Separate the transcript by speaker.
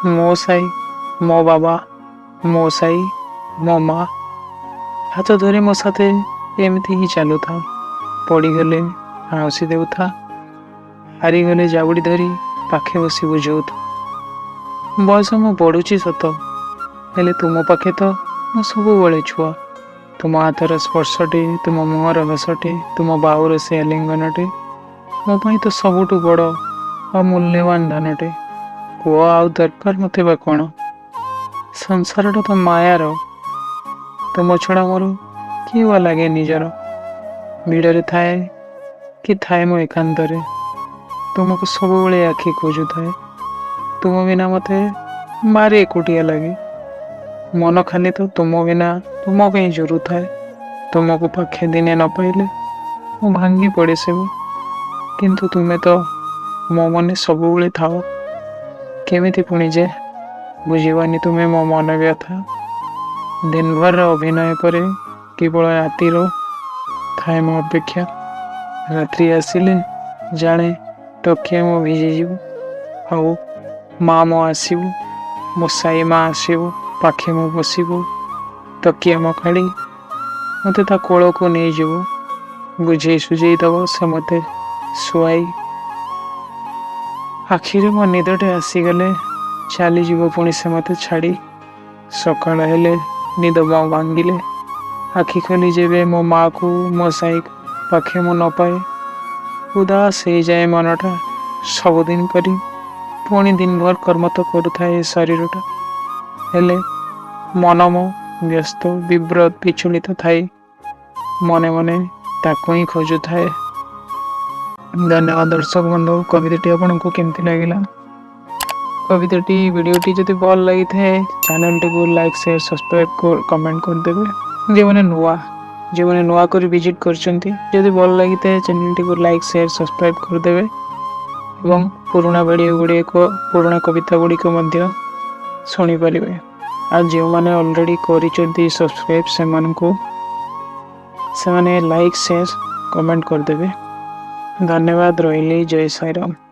Speaker 1: ମୋ ସାଇ, ମୋ ବାବା, ମୋ ସାଇ, ମୋ ମା। ହାତ ଧରି ମୋ ସାଥେ ଏମିତି ହିଁ ଚାଲୁଥା। ପଡ଼ିଗଲେ ଆଉଁସି ଦେଉଥା, ହାରିଗଲେ ଜାବୁଡ଼ି ଧରି ପାଖେ ବସି ବୁଝଉଥା। ବୟସ ମୁଁ ବଢ଼ୁଛି ସତ, ହେଲେ ତୁମ ପାଖେ ତ ମୁଁ ସବୁବେଳେ ଛୁଆ। ତୁମ ହାତର ସ୍ପର୍ଶଟି, ତୁମ ମୁହଁର ହସଟି, ତୁମ ବାହୁର ସେ ଆଲିଙ୍ଗନଟି ମୋ ପାଇଁ ତ ସବୁଠୁ ବଡ଼ ଆଉ ମୂଲ୍ୟବାନ ଧନଟେ। କୁହ, ଆଉ ଦରକାର ମୋତେ ବା କ'ଣ? ସଂସାରଟା ତ ମାୟାର, ତୁମ ଛଡ଼ା ମୋର କିଏ ବା ଲାଗେ ନିଜର? ଭିଡ଼ରେ ଥାଏ କି ଥାଏ ମୁଁ ଏକାନ୍ତରେ, ତୁମକୁ ସବୁବେଳେ ଆଖି ଖୋଜୁଥାଏ। ତୁମ ବିନା ମୋତେ ଭାରି ଏକୁଟିଆ ଲାଗେ। ମନ ଖାଲି ତ ତୁମ ବିନା ତୁମ ପାଇଁ ଝୁରୁଥାଏ। ତୁମକୁ ପାଖେ ଦିନେ ନ ପାଇଲେ ମୁଁ ଭାଙ୍ଗି ପଡ଼େ ସବୁ। କିନ୍ତୁ ତୁମେ ତ ମୋ ମନେ ସବୁବେଳେ ଥାଅ। କେମିତି ପୁଣି ଯେ ବୁଝିବନି ତୁମେ ମୋ ମନ ବ୍ୟଥା? ଦିନଭରର ଅଭିନୟ ପରେ କେବଳ ରାତିର ଥାଏ ମୋ ଅପେକ୍ଷା। ରାତ୍ରି ଆସିଲେ ଜାଣେ ତକିଆ ମୋ ଭିଜିଯିବ ଆଉ ମା ମୋ ଆସିବ, ମୋ ସାଇ ମା ଆସିବ, ପାଖେ ମୋ ବସିବ, ତକିଆ ମୋ କାଢ଼ି ମୋତେ ତା କୋଳକୁ ନେଇଯିବ, ବୁଝେଇ ସୁଝେଇ ଦେବ ସେ ମୋତେ ଶୁଆଇ। ଆଖିରେ ମୋ ନିଦଟେ ଆସିଗଲେ ଚାଲିଯିବ ପୁଣି ସେ ମୋତେ ଛାଡ଼ି। ସକାଳ ହେଲେ ନିଦ ମୋ ଭାଙ୍ଗିଲେ ଆଖି ଖୋଲି ଯେବେ ମୋ ମାଆକୁ, ମୋ ସାଇକୁ ପାଖେ ମୁଁ ନ ପାଏ, ଉଦାସ ହେଇଯାଏ ମନଟା। ସବୁଦିନ ପରି ପୁଣି ଦିନଭର କର୍ମ ତ କରୁଥାଏ ଏ ଶରୀରଟା, ହେଲେ ମନ ମୋ ବ୍ୟସ୍ତ ବିବ୍ରତ ବିଚଳିତ ଥାଇ ମନେ ମନେ ତାକୁ ହିଁ ଖୋଜୁଥାଏ। ଧନ୍ୟବାଦ ଦର୍ଶକ ବନ୍ଧୁ। କବିତାଟି ଆପଣଙ୍କୁ କେମିତି ଲାଗିଲା? କବିତାଟି, ଭିଡ଼ିଓଟି ଯଦି ଭଲ ଲାଗିଥାଏ, ଚ୍ୟାନେଲଟିକୁ ଲାଇକ୍, ସେୟାର, ସବସ୍କ୍ରାଇବ୍, କମେଣ୍ଟ କରିଦେବେ। ଯେଉଁମାନେ ନୂଆ କରି ଭିଜିଟ୍ କରିଛନ୍ତି, ଯଦି ଭଲ ଲାଗିଥାଏ, ଚ୍ୟାନେଲଟିକୁ ଲାଇକ୍, ସେୟାର, ସବସ୍କ୍ରାଇବ୍ କରିଦେବେ ଏବଂ ପୁରୁଣା ଭିଡ଼ିଓ ଗୁଡ଼ିକ, ପୁରୁଣା କବିତା ଗୁଡ଼ିକ ମଧ୍ୟ ଶୁଣିପାରିବେ। ଆଉ ଯେଉଁମାନେ ଅଲରେଡ଼ି କରିଛନ୍ତି ସବସ୍କ୍ରାଇବ୍, ସେମାନେ ଲାଇକ୍, ସେୟାର, କମେଣ୍ଟ କରିଦେବେ। ଧନ୍ୟବାଦ, ରହିଲି। ଜୟ ସାଇରାମ।